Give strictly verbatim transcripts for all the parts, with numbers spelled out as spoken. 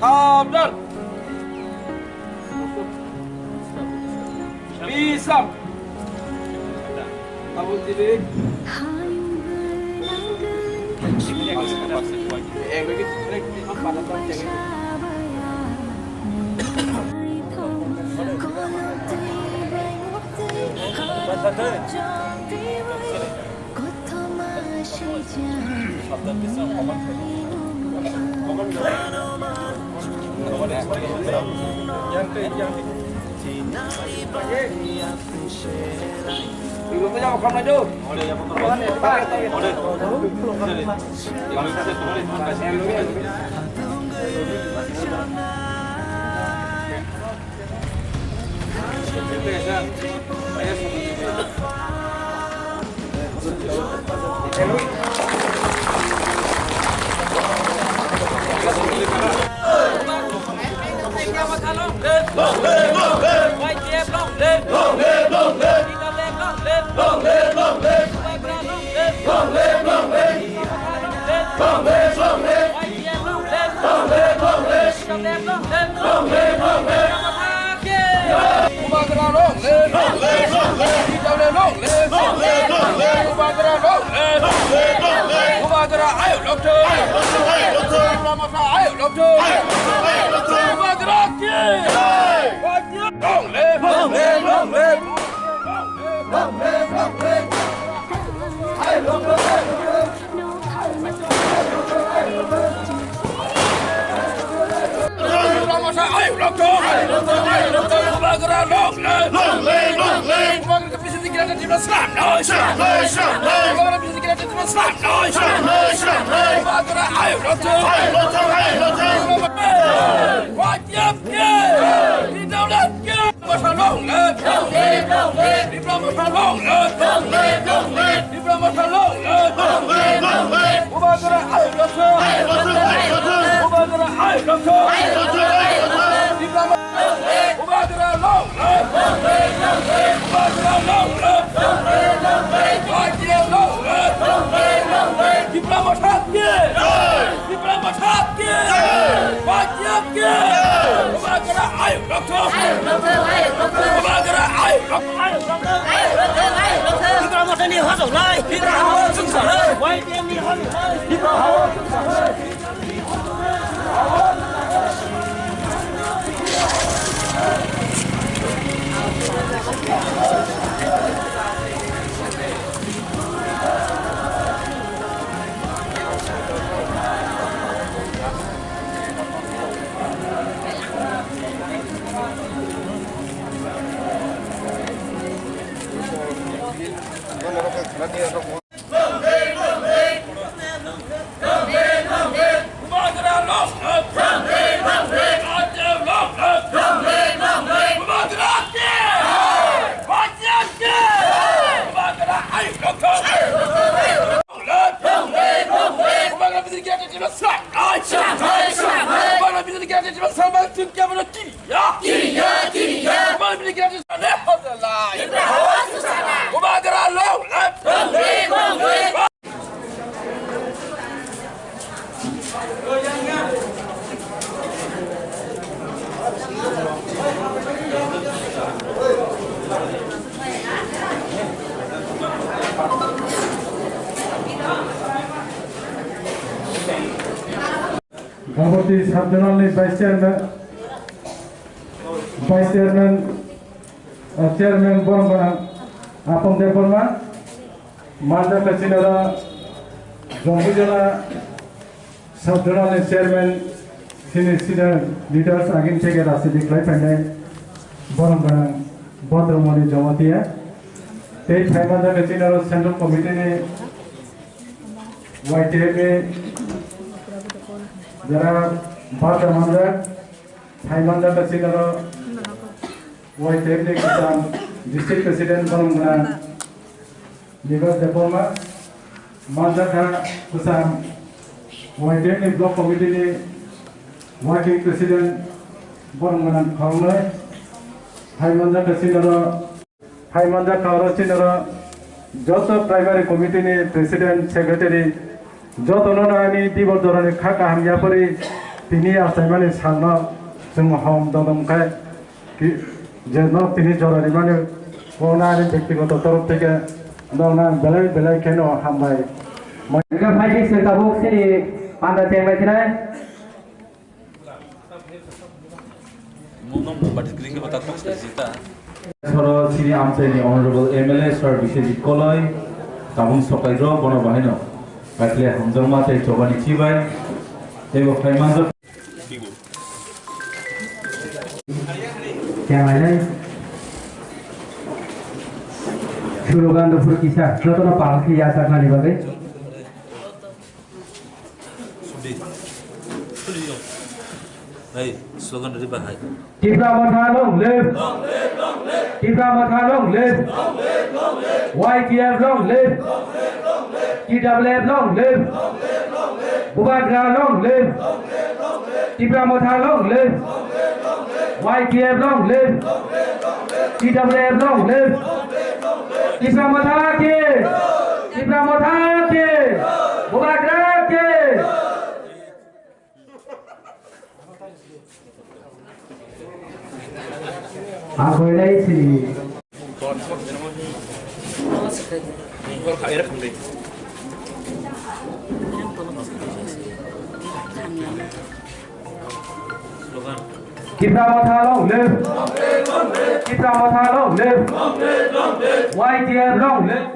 Order. Peace up. Double tilik. Bubagra long live! Long live, long live! Long live, long live! Bubagra long live! Long live, long live! Bubagra ayuk lokthung! Ayuk lokthung! Bubagra ayuk lokthung! Ayuk lokthung! Ayuk lokthung! Bubagra ki! Jai! Long live! Long live, long live! Long live, long live! Ayuk lokthung! Ayuk lokthung! Bubagra long live! Long live, long live! Bubagra ka bising dikira ka jibra slam noi! Slam noi, slam noi! Bubagra bising dikira ka jibra slam noi! Slam noi, slam noi! Bubagra ayuk lokthung! Ayuk lokthung, ayuk lokthung! Bubagra! Wajib ki! Di daulat ki! Masa long live! Long live, long live! Tipra Motha long live! Long live, long live! Tipra Motha long live! Long live, long live! Bubagra ayuk lokthung! Ayuk lokthung, ayuk lokthung! Bubagra ayuk lokthung! Ayuk lokthung, ayuk lokthung! Tipra Motha long live! Long live, long live! Bubagra long live! Long live, long live! Bubagra long live! Long live, long live! Bubagra long live! Long live, long live! Tipra Motha ki! Jai! Tipra Motha ki! Jai! Wajib ki! Jai! Bubagra ayuk lokthung! Ayuk lokthung, ayuk lokthung! Bubagra ayuk lokthung! Ayuk lokthung, ayuk lokthung! Tipra Motha ni hojok lai! Tipra hawa chuksanai! Y T F ni hojok lai! Tipra hawa chuksanai! Bubagra long live! Long live, long live! Gabati Sub-Zonal ni Vice Chairman, Vice Chairman, uh, Chairman borok gwnang Apong Debbarma, manjak khe chini oro Jompuijala Sub-Zonal ni Chairman, chini senior leaders agini theke rajniti khlai phainai borok gwnang Bhadramoni Jamatia. Tei phai manjak khe chini oro Central Committee ni Y T F ni jara bata manjak, phai manjak khe chini oro Y T F ni kwcham District President borok gwnang Nibas Debbarma, manjak kha kwcham Y T F ni Block Committee ni Working President borok gwnang khoroknwi, phai manjak khe chini oro Hai manjak kha oro chini oro joto primary committee ni president, secretary joto no ani tibor jorani kha kaham yapari Tini achaimani salno chwng hom dodom khe ki-, je nok tini jora rimani kokno ani bektigoto torof theke nokno ang belai belai kheno hambai. Hingke phaidi se tabuk sini panda chenglai sinai. Soro chini amchaini Honorable M L A Sir Biswajit Koloi, tabung sokairok bono bahaino paikle hamjakma tei chobani chibai, teibo phaimanjak. Yang lainai slogan rok kisa jotono pahal khe yachaknani bagwi. Hey, slogan rwdi bahai. Tipra Motha long live. Tipra Motha long live. Y T F long live. T W F long live. Bubagra long live. Tipra Motha long live. Y T F long live. T W F long live. Tipra Motha ki. Tipra Motha ki. Bubagra ki. Ang koinai sini. Tipra Motha long live. Tipra Motha long live. Y T F long live.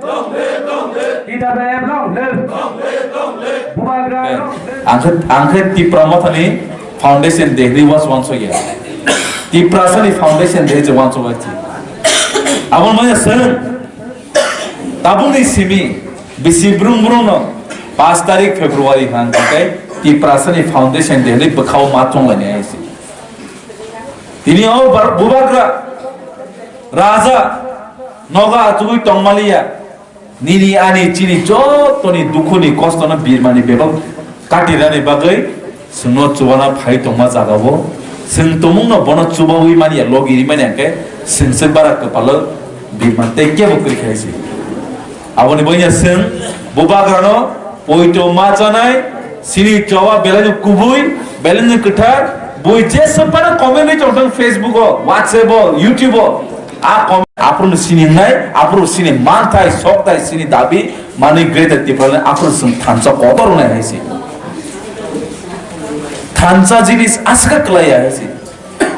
T W F long live. Bubagra long live. Ang khe, ang khe Tipra Mothani foundation day hinwi wansukya. Tiprasani foundation day je wansukya. Abo manya sir. Tabukni simi bisi brung brung no paanch tarik February hwnkhe Tiprasani foundation day hinwi bwkhao ma chonglainai hai se. Tini o bar-, bubagra raja nogo achugwi tongmaliya, nini ani chini jotoni dukhuni kostono birmani bebak katirani bagwi chwngno chubana phai tongma jagao chwng tongmungno bono chubawi manya, logi ri manya hwnkhe chwngse bara kwpalo birman tei kebo kwrwi khaisi. Aboni bagwi chwng bubagrano poito ma chanai, chini choba belaino kubui, belaino kwthar, bui jesa phano comment ri tongthung Facebook o, WhatsApp o, YouTube o, a comment aphuru chini wngnai, aphuru chini manthai, sokthai, chini dabi, manwi Greater Tipraland aphuru chwng thansa kotor wngnai hai se. Thansa jinis aska kwlaiya hai se.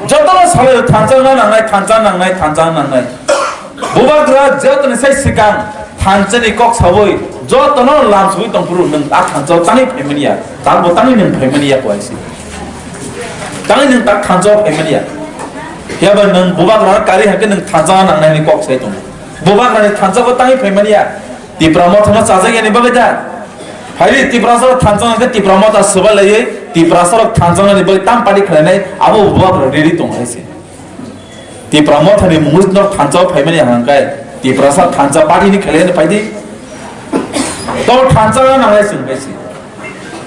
Jotono salai thansa wngna nangnai, thansa nangnai, thansa nangnai. Bubagra jotoni sai swkang thansani kok sawi jotono lamswi tongphuru nwng a thansa tangwi phaimani ya, tangbo tangwi nwng phaimani ya kwai se. Tangwi nwng tak thansa phaimani ya. Phiya ba nwng bubagra kari hakhe nwng thansa nangnaini kok sai tongo. Bubagrani thansa bo tangwi phaimani ya. Tipra Mothano chajakya ni bagwi da. Phaidi Tiprasa rok thansa nangkhe Tipra Motha swbai laiwi Tiprasa rok thansa nani bagwi tam party khlainai abo bubagra ready tong hai se. Tipra Mothani mungwi no thansa phaimani hangkai Tiprasa thansa party ni khlainai phaidi. To thansa nangnai chwng hai se.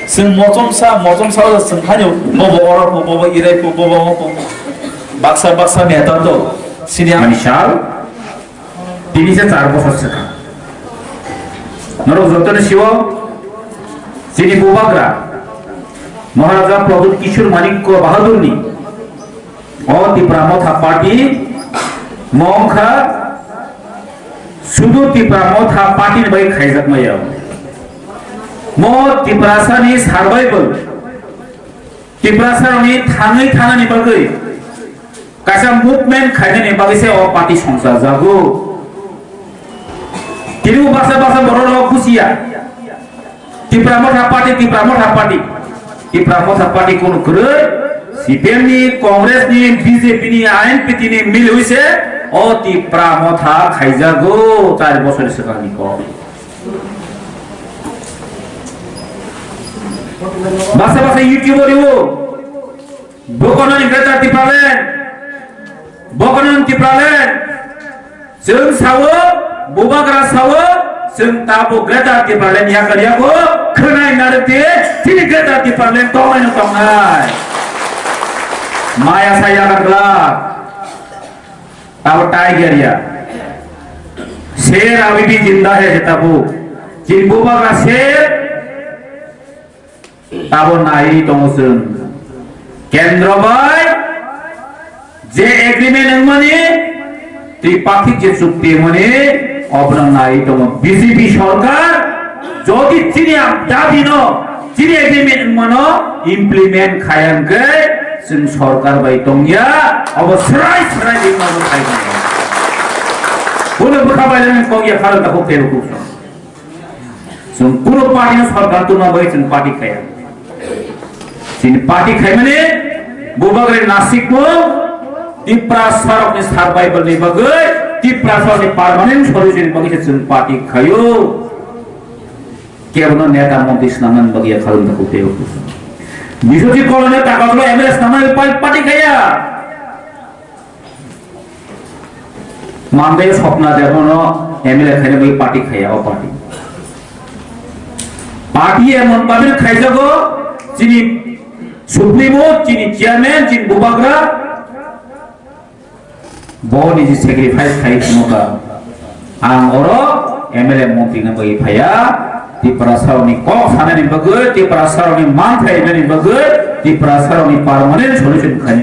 Chwng mochomsa, mochomsa o chwng haino bobo oro pho, bobo irai pho, bobo omo pho. Baksa, baksa neta to sini ang. Ani sal, tini se char bochor swkang. Norok jotono sio, chini bubagra, Maharaja Pradyut Kishore Manikya Bahadurni O Tipra Motha Party mo wngkha sudu Tipra Motha Party ni bai khaijak maya. Mo Tiprasa ni survival, Tiprasa rok ni thangwi thana ni bagwi kaisa movement khaina ni bagwi se o party songcha jago. Tini o baksa baksa borok rok bujiya. Tipra Motha Party, Tipra Motha Party. Tipra Motha Party kono kwrwi C P M ni, Congress ni, B J P ni, I N P T ni milwi se o Tipra Motha khaijago char bochor swkang ni kok. Basa basa YouTube o riwo. Bokono ni Greater Tipraland. Bokono ni Tipraland. Chwng sao, bubagra sao, chwng tabo Greater Tipraland yakar yako, khwnai narwkti, chini Greater Tipraland tongnai no tongnai. Maya saya kan glak. Tabo tiger ya. Sher abhi bhi jinda hai tabo. Chini bubagra sher. Tabo nai tongo chwng. Kendro bai je agreement wngmani, tripartite je chukti wngmani, obono nai tongo B J P sorkar. Jodi chini dabi no, chini agreement wngmano implement khaya hwnkhe, chwng sorkar bai tongya, obo swrai swrai rimano khai mano. Bono bwkha bai nang kok ya khalo takhuk tebo kuk. Chwng kunu party no sorkar tungma bai chwng party khaya. Chini party khaimani bubagra nasikmo Tiprasa rokni survival ni bagwi, Tiprasa rokni permanent solution ni bagwi se chwng party khayo. Kebono neta montri swnamnani bagwi ya kharwng takhuk tebo. Biswajit Kolonio Takarjala M L A swnamnani pa-, party khaya. Mandai Swapna Debbarmano M L A khaina bagwi party khaya o party. Party emon pabil khaijago, chini supremo, chini chairman, chini bubagra, bo niji sacrifice khai phunukha. Ang oro M L A montri na bagwi phaya, Tiprasa rokni kok sanani bagwi, Tiprasa rokni manthai nani bagwi, Tiprasa rokni permanent solution khaina.